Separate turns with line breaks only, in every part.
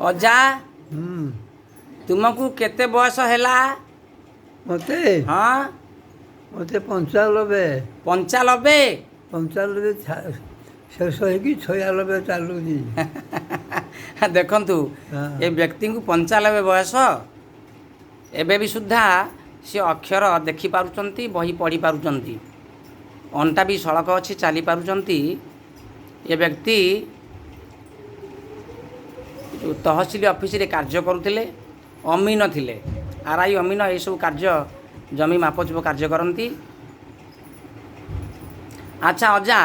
ଅଜା,
ହୁଁ।
ତୁମକୁ କେତେ ବୟସ ହେଲା?
ମତେ?
ହଁ।
ମତେ 95।
95?
95 ଶେଷ ହେଇକି 96 ଚାଲୁଛି।
ଦେଖନ୍ତୁ,
ହଁ।
ଏ ବ୍ୟକ୍ତିଙ୍କୁ 95 ବୟସ, ଏବେ ବି ସୁଦ୍ଧା ସେ ଅକ୍ଷର ଦେଖିପାରୁଛନ୍ତି, ବହି ପଢ଼ି ପାରୁଛନ୍ତି, ଅଣ୍ଟା ବି ସଳଖ ଅଛି, ଚାଲି ପାରୁଛନ୍ତି। ଏ ବ୍ୟକ୍ତି ଯେଉଁ ତହସିଲ ଅଫିସରେ କାର୍ଯ୍ୟ କରୁଥିଲେ, ଅମିନ ଥିଲେ, ଆର୍ I ଅମିନ, ଏସବୁ କାର୍ଯ୍ୟ, ଜମି ମାପଚୁପ କାର୍ଯ୍ୟ କରନ୍ତି। ଆଚ୍ଛା ଅଜା,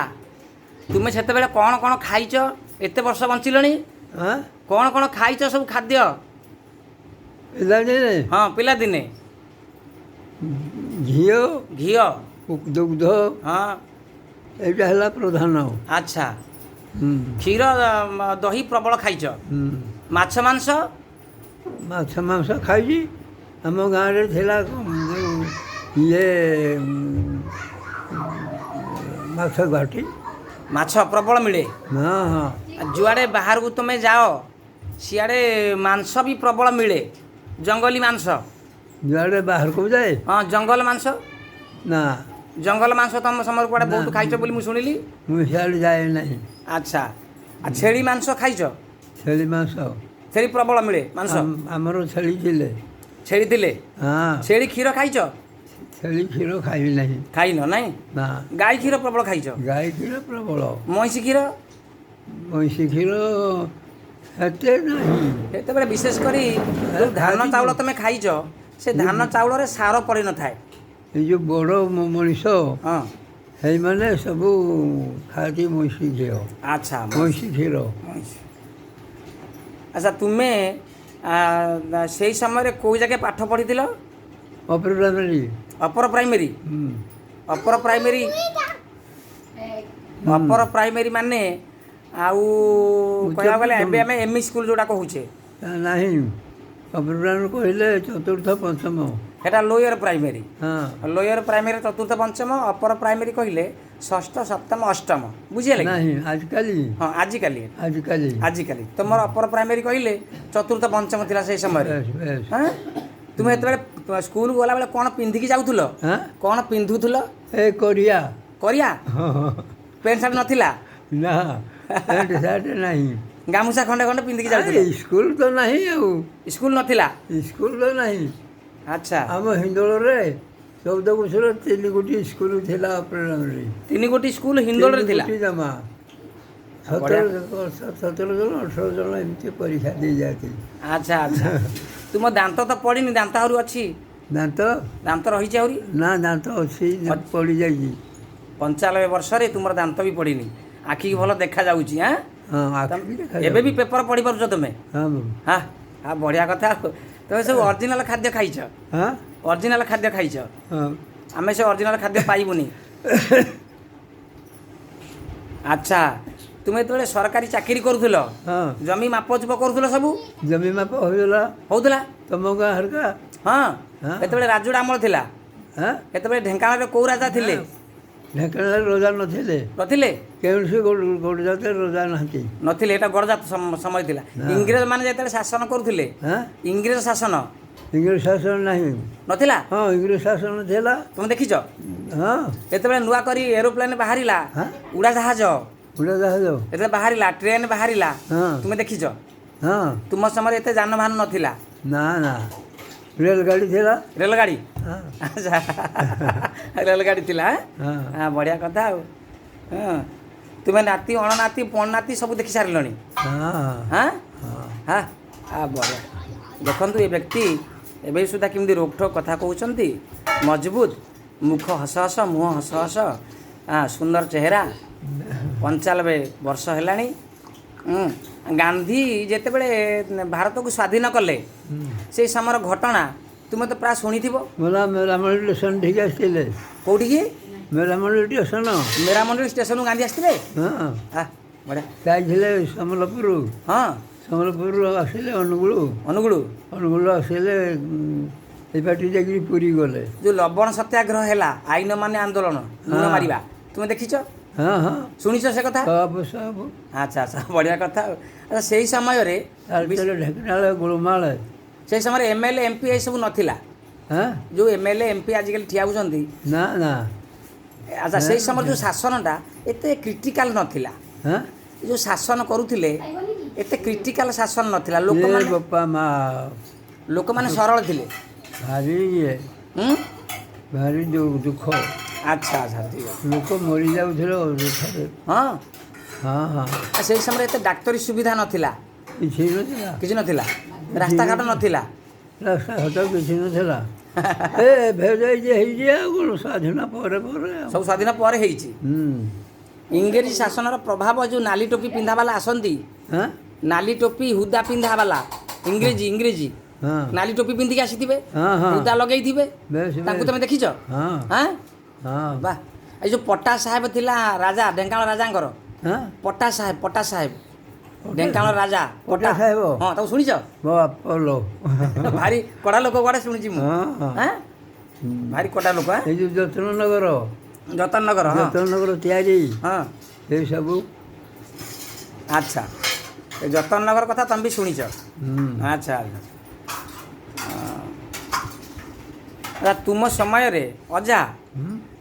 ତୁମେ ସେତେବେଳେ କ'ଣ କ'ଣ ଖାଇଛ? ଏତେ ବର୍ଷ ବଞ୍ଚିଲଣି।
ହଁ।
କ'ଣ କ'ଣ ଖାଇଛ ସବୁ ଖାଦ୍ୟ?
ପିଲାଦିନେ?
ହଁ, ପିଲାଦିନେ।
ଘିଅ।
ଘିଅ।
ଦୁଗ୍ଧ।
ହଁ।
ଏଇଟା ହେଲା ପ୍ରଧାନ।
ଆଚ୍ଛା।
ହୁଁ।
କ୍ଷୀର, ଦହି ପ୍ରବଳ ଖାଇଛ?
ହୁଁ।
ମାଛ ମାଂସ?
ମାଛ ମାଂସ ଖାଇଛି। ଆମ ଗାଁରେ ଥିଲା ଯୋଉ ଇଏ ମାଛ ଘାଟି।
ମାଛ ପ୍ରବଳ ମିଳେ?
ହଁ।
ଆଉ ଯୁଆଡ଼େ ବାହାରକୁ ତୁମେ ଯାଅ, ସିଆଡ଼େ ମାଂସ ବି ପ୍ରବଳ ମିଳେ, ଜଙ୍ଗଲୀ ମାଂସ?
ଯୁଆଡ଼େ ବାହାରକୁ ଯାଏ?
ହଁ, ଜଙ୍ଗଲ ମାଂସ।
ନା।
ଜଙ୍ଗଲ ମାଂସ ତମ ସମୟରେ କୁଆଡ଼େ
ନା।
ବହୁତ ଖାଇଛ ବୋଲି ମୁଁ ଶୁଣିଲି।
ମୁଁ ସିଆଡ଼େ ଯାଏ ନାହିଁ।
ଆଚ୍ଛା, ଆଉ ଛେଳି ମାଂସ ଖାଇଛ?
ଛେଳି ମାଂସ?
ଛେଳି ପ୍ରବଳ ମିଳେ ମାଂସ।
ଆମର ଛେଳି ଥିଲେ।
ଛେଳି ଥିଲେ?
ହଁ।
ଛେଳି କ୍ଷୀର ଖାଇଛ?
ଛେଳି କ୍ଷୀର ଖାଇବି ନାହିଁ।
ଖାଇନ ନାଇଁ?
ନା।
ଗାଈ କ୍ଷୀର ପ୍ରବଳ ଖାଇଛ?
ଗାଈ କ୍ଷୀର ପ୍ରବଳ।
ମଇଁଷି କ୍ଷୀର?
ମଇଁଷି କ୍ଷୀର ଏତେ ନାହିଁ।
ସେତେବେଳେ ବିଶେଷ କରି ଯୋଉ ଧାନ
ଖାଇଛି।
ଚାଉଳ ତମେ ଖାଇଛ, ସେ ଧାନ ଚାଉଳରେ ସାର ପଡ଼ିନଥାଏ।
ଏଇ ଯୋଉ ବଡ଼ ମଣିଷ,
ହଁ,
ସେଇମାନେ ସବୁ ଖାଆନ୍ତି ମଇଁଷି ଘିଅ।
ଆଚ୍ଛା।
ମଇଁଷି କ୍ଷୀର।
ମଇଁଷି। ଆଚ୍ଛା, ତୁମେ ସେଇ ସମୟରେ କୋଉ ଜାଗା ପାଠ ପଢ଼ିଥିଲ?
ଅପର ପ୍ରାଇମେରୀ।
ଅପର ପ୍ରାଇମେରୀ?
ହୁଁ।
ଅପର ପ୍ରାଇମେରୀ, ଅପର ପ୍ରାଇମେରୀ ମାନେ ଆଉ କହିବାକୁ ଗଲେ ଏବେ ଆମେ ଏମ୍ଇ ସ୍କୁଲ ଯୋଉଟା କହୁଛେ।
ନାହିଁ, ଅପର ପ୍ରାଇମେରୀ କହିଲେ ଚତୁର୍ଥ ପଞ୍ଚମ।
ସେଟା ଲୋୟର ପ୍ରାଇମେରୀ।
ହଁ।
ଲୋୟର ପ୍ରାଇମେରୀ ଚତୁର୍ଥ ପଞ୍ଚମ, ଅପର ପ୍ରାଇମେରୀ କହିଲେ ଷଷ୍ଠ, ସପ୍ତମ, ଅଷ୍ଟମ, ବୁଝିହେଲା କି?
ନାହିଁ, ଆଜିକାଲି।
ହଁ, ଆଜିକାଲି।
ଆଜିକାଲି।
ଆଜିକାଲି ତୁମର ଅପର ପ୍ରାଇମେରୀ କହିଲେ ଚତୁର୍ଥ ପଞ୍ଚମ ଥିଲା ସେଇ ସମୟରେ।
ବେଶ ବେଶ।
ହଁ, ତୁମେ ସେତେବେଳେ ସ୍କୁଲ ଗଲାବେଳେ କ'ଣ ପିନ୍ଧିକି ଯାଉଥିଲ?
ହଁ।
କ'ଣ ପିନ୍ଧୁଥିଲ?
ଏ କରିଆ।
କରିଆ?
ହଁ।
ପ୍ୟାଣ୍ଟ ସାର୍ଟ ନଥିଲା?
ନା, ପ୍ୟାଣ୍ଟ ସାର୍ଟ ନାହିଁ।
ଗାମୁଛା ଖଣ୍ଡେ ଖଣ୍ଡେ ପିନ୍ଧିକି ଯାଉଥିଲ?
ସ୍କୁଲ ତ ନାହିଁ ଆଉ।
ସ୍କୁଲ ନଥିଲା?
ସ୍କୁଲ ତ ନାହିଁ।
ଆଚ୍ଛା।
ଆମ ହିନ୍ଦୋଳରେ 14 ବର୍ଷର ତିନି ଗୋଟି ସ୍କୁଲ ଥିଲା ପ୍ରାଇମେରୀ।
ତିନି ଗୋଟି ସ୍କୁଲ ହିନ୍ଦୋଳରେ ଥିଲା?
ଗୋଟି ଜମା।
ବଢ଼ିଆ।
17 ଜଣ, 18 ଜଣ ଏମିତି ପରୀକ୍ଷା ଦେଇଯାନ୍ତି।
ଆଚ୍ଛା, ତୁମ ଦାନ୍ତ ତ ପଡ଼ିନି, ଦାନ୍ତ ଆହୁରି ଅଛି?
ଦାନ୍ତ?
ଦାନ୍ତ ରହିଛି ଆହୁରି?
ନା, ଦାନ୍ତ ଅଛି, ପଡ଼ିଯାଇଛି।
95 ବର୍ଷରେ ତୁମର ଦାନ୍ତ ବି ପଡ଼ିନି, ଆଖିକି ଭଲ ଦେଖାଯାଉଛି। ଆଁ?
ହଁ, ଆଖି ବି ଦେଖାଯାଉଛି।
ଏବେ ବି ପେପର ପଢ଼ିପାରୁଛ ତୁମେ?
ହଁ।
ହଁ ହଁ, ବଢ଼ିଆ କଥା। ଆଉ ତୁମେ ସବୁ ଅରିଜିନାଲ ଖାଦ୍ୟ ଖାଇଛ?
ହଁ।
ଅରିଜିନାଲ ଖାଦ୍ୟ ଖାଇଛ?
ହଁ।
ଆମେ ସେ ଅରିଜିନାଲ ଖାଦ୍ୟ ପାଇବୁନି। ଆଚ୍ଛା, ତୁମେ ଯେତେବେଳେ ସରକାରୀ ଚାକିରି କରୁଥିଲ,
ହଁ,
ଜମି ମାପଚୁପ କରୁଥିଲ ସବୁ?
ଜମି ମାପ ହୋଇଗଲା।
ହଉଥିଲା?
ତମ ଗାଁ ହରକା।
ହଁ।
ହଁ।
ସେତେବେଳେ ରାଜୁଡ଼ା ଅମଳ ଥିଲା?
ହଁ।
ସେତେବେଳେ ଢେଙ୍କାନାଳରେ କୋଉ ରାଜା ଥିଲେ?
ଢେଙ୍କାନାଳରେ ରଜା ନଥିଲେ।
ନଥିଲେ?
କୌଣସି ଗଡ଼ଜାତରେ ରଜା ନାହାନ୍ତି।
ନଥିଲେ, ଏଇଟା ଗଡ଼ଜାତ ସମୟ ଥିଲା।
ନା।
ଇଂରେଜ ମାନେ ଯେତେବେଳେ ଶାସନ କରୁଥିଲେ?
ହଁ।
ଇଂରେଜ ଶାସନ?
ଇଂରେଜ ଶାସନ ନାହିଁ।
ନଥିଲା?
ହଁ, ଇଂରେଜ ଶାସନ ଥିଲା।
ତୁମେ ଦେଖିଛ?
ହଁ।
ଯେତେବେଳେ ନୂଆ କରି ଏରୋପ୍ଲେନ୍ ବାହାରିଲା,
ହଁ।
ଉଡ଼ାଜାହାଜ,
ଉଡ଼ାଜାହାଜ।
ଯେତେବେଳେ ବାହାରିଲା, ଟ୍ରେନ୍ ବାହାରିଲା,
ହଁ।
ତୁମେ ଦେଖିଛ?
ହଁ।
ତୁମ ସମୟରେ ଏତେ ଯାନବାହନ ନଥିଲା?
ନା ନା, ରେଲଗାଡ଼ି ଥିଲା।
ରେଲଗାଡ଼ି?
ହଁ।
ଆଚ୍ଛା, ରେଲଗାଡ଼ି ଥିଲା।
ହଁ।
ହଁ, ବଢ଼ିଆ କଥା। ଆଉ ହଁ, ତୁମେ ନାତି, ଅଣନାତି, ପଣନାତି ସବୁ ଦେଖି ସାରିଲଣି?
ହଁ।
ହଁ।
ହଁ।
ହଁ, ବଢ଼ିଆ। ଦେଖନ୍ତୁ, ଏ ବ୍ୟକ୍ତି ଏବେ ସୁଦ୍ଧା କେମିତି ରୋକଠୋକ କଥା କହୁଛନ୍ତି, ମଜବୁତ ମୁଖ, ହସ ହସ ମୁହଁ, ହସ ହସ, ସୁନ୍ଦର ଚେହେରା। 95 ବର୍ଷ ହେଲାଣି। ଗାନ୍ଧୀ ଯେତେବେଳେ ଭାରତକୁ ସ୍ୱାଧୀନ କଲେ, ସେଇ ସମୟର ଘଟଣା ତୁମେ ତ ପ୍ରାୟ ଶୁଣିଥିବ।
ମେରାମଣ୍ଡଳୀ ଷ୍ଟେସନ ଠିକ ଆସିଥିଲେ।
କୋଉଠିକି?
ମେରାମଣ୍ଡଳୀ ଷ୍ଟେସନ।
ମେରାମଣ୍ଡଳୀ ଷ୍ଟେସନକୁ ଗାନ୍ଧୀ ଆସିଥିଲେ?
ହଁ।
ବଢ଼ିଆ।
ଯାଇଥିଲେ ସମ୍ବଲପୁର।
ହଁ।
ସମ୍ବଲପୁରରୁ ଆସିଲେ ଅନୁଗୁଳ।
ଅନୁଗୁଳ।
ଅନୁଗୁଳ ଆସିଲେ, ଏଇ ବାଟି ଯାଇକିରି ପୁରୀ ଗଲେ।
ଯେଉଁ ଲବଣ ସତ୍ୟାଗ୍ରହ ହେଲା, ଆଇନ ମାନେ ଆନ୍ଦୋଳନ, ଲୁଣ ମାରିବା, ତୁମେ ଦେଖିଛ?
ହଁ ହଁ।
ଶୁଣିଛ ସେ କଥା?
ସବୁ ସବୁ।
ଆଚ୍ଛା ଆଚ୍ଛା, ବଢ଼ିଆ କଥା। ଆଉ ଆଚ୍ଛା, ସେଇ ସମୟରେ
ତାଳଚେର, ଢେଙ୍କାନାଳ, ଗୋଳମାଳ।
ସେଇ ସମୟରେ ଏମଏଲଏ, ଏମପି ଏସବୁ ନଥିଲା?
ହଁ।
ଯେଉଁ ଏମଏଲଏ, ଏମପି ଆଜିକାଲି ଠିଆ ହେଉଛନ୍ତି।
ନା ନା।
ଆଚ୍ଛା, ସେଇ ସମୟରେ ଯେଉଁ ଶାସନଟା ଏତେ କ୍ରିଟିକାଲ ନଥିଲା?
ହଁ।
ଏ ଯେଉଁ ଶାସନ କରୁଥିଲେ, ଏତେ କ୍ରିଟିକାଲ ଶାସନ ନଥିଲା।
ଏ
ଲୋକମାନେ
ବାପା ମା।
ଲୋକମାନେ ସରଳ ଥିଲେ।
ଭାରି ଇଏ।
ହୁଁ।
ଭାରି ଦୁଃଖ।
ଆଚ୍ଛା ଆଚ୍ଛା, ଠିକ୍ ଅଛି।
ଲୋକ ମରିଯାଉଥିଲେ ଦୁଃଖରେ।
ହଁ।
ହଁ ହଁ।
ଆଉ ସେଇ ସମୟରେ ଏତେ ଡାକ୍ତରୀ ସୁବିଧା ନଥିଲା?
କିଛି ନଥିଲା।
କିଛି ନଥିଲା, ରାସ୍ତାଘାଟ ନଥିଲା।
ରାସ୍ତାଘାଟ କିଛି ନଥିଲା। ଏ ଭେଜାଇଛି ହେଇଛି ଆଉ କ'ଣ, ସ୍ୱାଧୀନ ପରେ ପରେ ଆଉ।
ସବୁ ସ୍ୱାଧୀନ ପରେ ହେଇଛି।
ହୁଁ।
ଇଂରେଜୀ ଶାସନର ପ୍ରଭାବ, ଯେଉଁ ନାଲି ଟୋପି ପିନ୍ଧାବାଲା ଆସନ୍ତି,
ହଁ।
ନାଲି ଟୋପି ହୁଦା ପିନ୍ଧାବାଲା, ଇଂରେଜୀ ଇଂରେଜୀ ନାଲି ଟୋପି ପିନ୍ଧିକି ଆସିଥିବେ,
ହଁ ହଁ
ହୁଦା ଲଗେଇଥିବେ,
ବେଶ।
ତାଙ୍କୁ
ବେଶ।
ତମେ ଦେଖିଛ?
ହଁ।
ହଁ।
ହଁ।
ବାহ, ଏଇ ଯେଉଁ ପଟ୍ଟା ସାହେବ ଥିଲା ରାଜା, ଢେଙ୍କାନାଳ ରାଜାଙ୍କର।
ହଁ।
ପଟ୍ଟା ସାହେବ, ପଟ୍ଟା ସାହେବ, ଢେଙ୍କାନାଳ ରାଜା।
ପଟ୍ଟା ସାହେବ?
ହଁ, ତାକୁ ଶୁଣିଛ?
ବାପ ଲୋ।
ଭାରି କଡ଼ା ଲୋକ କୁଆଡ଼େ ଶୁଣିଛି ମୁଁ।
ହଁ ହଁ।
ହଁ, ଭାରି କଡ଼ା ଲୋକ।
ଏଇ ଯୋଉ ଯତ୍ନ ନଗର।
ଯତନ ନଗର, ହଁ।
ଯତ୍ନ ନଗର ତିଆରି ଏଇ ସବୁ।
ଆଚ୍ଛା, ଏ ଯତନ ନଗର କଥା ତମେ ବି ଶୁଣିଛ?
ହୁଁ।
ଆଚ୍ଛା ଆଚ୍ଛା। ଆଚ୍ଛା, ତୁମ ସମୟରେ ଅଜା,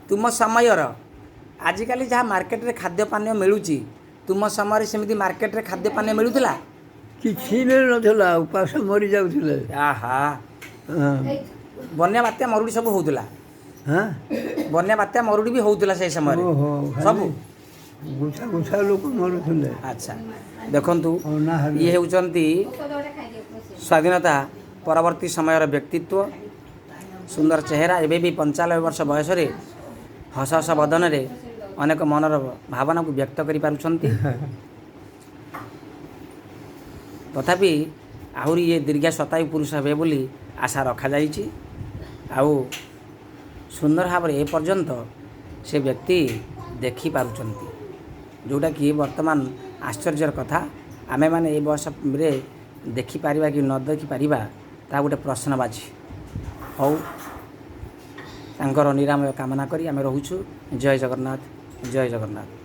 ତୁମ ସମୟର ଆଜିକାଲି ଯାହା ମାର୍କେଟରେ ଖାଦ୍ୟ ପାନୀୟ ମିଳୁଛି, ତୁମ ସମୟରେ ସେମିତି ମାର୍କେଟରେ ଖାଦ୍ୟ ପାନୀୟ ମିଳୁଥିଲା?
କିଛି ମିଳୁନଥିଲା, ଉପାସ ମରି ଯାଉଥିଲେ।
ଆହା।
ହଁ।
ବନ୍ୟା, ବାତ୍ୟା, ମରୁଡ଼ି ସବୁ ହେଉଥିଲା?
ହଁ।
ବନ୍ୟା, ବାତ୍ୟା, ମରୁଡ଼ି ବି ହେଉଥିଲା ସେଇ ସମୟରେ?
ଓହୋ।
ସବୁ।
ଗୁଛା ଗୁଛା ଲୋକ ମରୁଥିଲେ।
ଆଚ୍ଛା, ଦେଖନ୍ତୁ,
ଅନାହାରେ।
ଇଏ ହେଉଛନ୍ତି ସ୍ୱାଧୀନତା ପରବର୍ତ୍ତୀ ସମୟର ବ୍ୟକ୍ତିତ୍ୱ। ସୁନ୍ଦର ଚେହେରା, ଏବେ ବି 95 ବର୍ଷ ବୟସରେ ହସ ହସ ବଦନରେ ଅନେକ ମନର ଭାବନାକୁ ବ୍ୟକ୍ତ କରିପାରୁଛନ୍ତି। ତଥାପି ଆହୁରି ଇଏ ଦୀର୍ଘ ଶତାୟୁ ପୁରୁଷ ହେବେ ବୋଲି ଆଶା ରଖାଯାଇଛି। ଆଉ ସୁନ୍ଦର ଭାବରେ ଏ ପର୍ଯ୍ୟନ୍ତ ସେ ବ୍ୟକ୍ତି ଦେଖିପାରୁଛନ୍ତି, ଯେଉଁଟାକି ବର୍ତ୍ତମାନ ଆଶ୍ଚର୍ଯ୍ୟର କଥା। ଆମେମାନେ ଏ ବୟସରେ ଦେଖିପାରିବା କି ନ ଦେଖିପାରିବା, ତାହା ଗୋଟେ ପ୍ରଶ୍ନବାଚୀ। ହଉ, ତାଙ୍କର ନିରାମୟ କାମନା କରି ଆମେ ରହୁଛୁ। ଜୟ ଜଗନ୍ନାଥ, ଜୟ ଜଗନ୍ନାଥ।